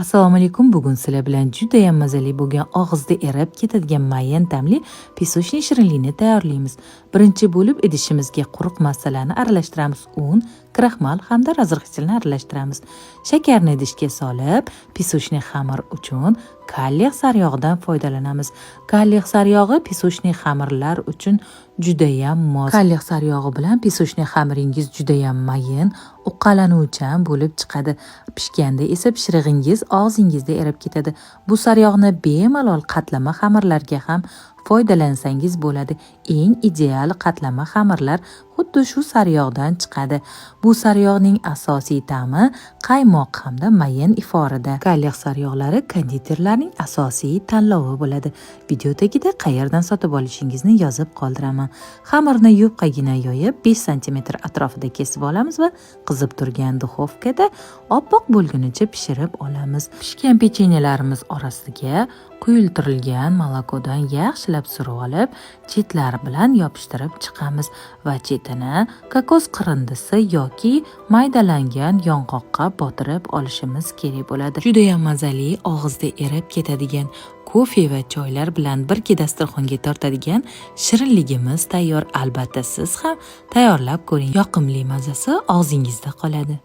Assalomu alaykum. Bugun sizlar bilan judayam mazali bo'lgan, og'izda erib ketadigan mayin ta'mli песочный shirinlikni tayyorlaymiz. Birinchi bo'lib idishimizga quruq massalarni aralashtiramiz. Un, kraxmal hamda разрыхлитель ni aralashtiramiz. Shakarni idishga solib, песочный xamir uchun kaliy saryog'idan foydalanamiz. Kaliy saryog'i песочный xamirlar uchun judayam mos. Kaliy saryog'i bilan песочный xamiringiz judayam mayin, uqalanuvchan bo'lib chiqadi. Pishganda esa pishirig'ingiz og'zingizda erib ketadi. Bu saryog'ni bemalol qatlama xamirlarga ham foydalansangiz bo'ladi. Eng ideal qatlama xamirlar xuddi shu saryog'dan chiqadi. Bu saryog'ning asosiy ta'mi qaymoq hamda mayin iforida. Kaliy saryog'lari konditerlarning asosiy tanlovi bo'ladi. Video tagida qayerdan sotib olishingizni yozib qoldiraman. Xamirni yupqagina yoyib, 5 sm atrofida kesib olamiz va qizib turgan duxovkada oppoq bo'lgunicha pishirib olamiz. Pishgan pechenyelarimiz orasiga quyultirilgan молоко dan yaxshilab surib olib, chetlari bilan yopishtirib chiqamiz va chetini kokos qirindisi yoki maydalangan yong'oqqa botirib olishimiz kerak bo'ladi. Judayam mazali, og'izda erib ketadigan, kofe va choylar bilan birga dasturxonga tortadigan shirinligimiz tayyor. Albatta, siz ham tayyorlab ko'ring. Yoqimli mazasi og'zingizda qoladi.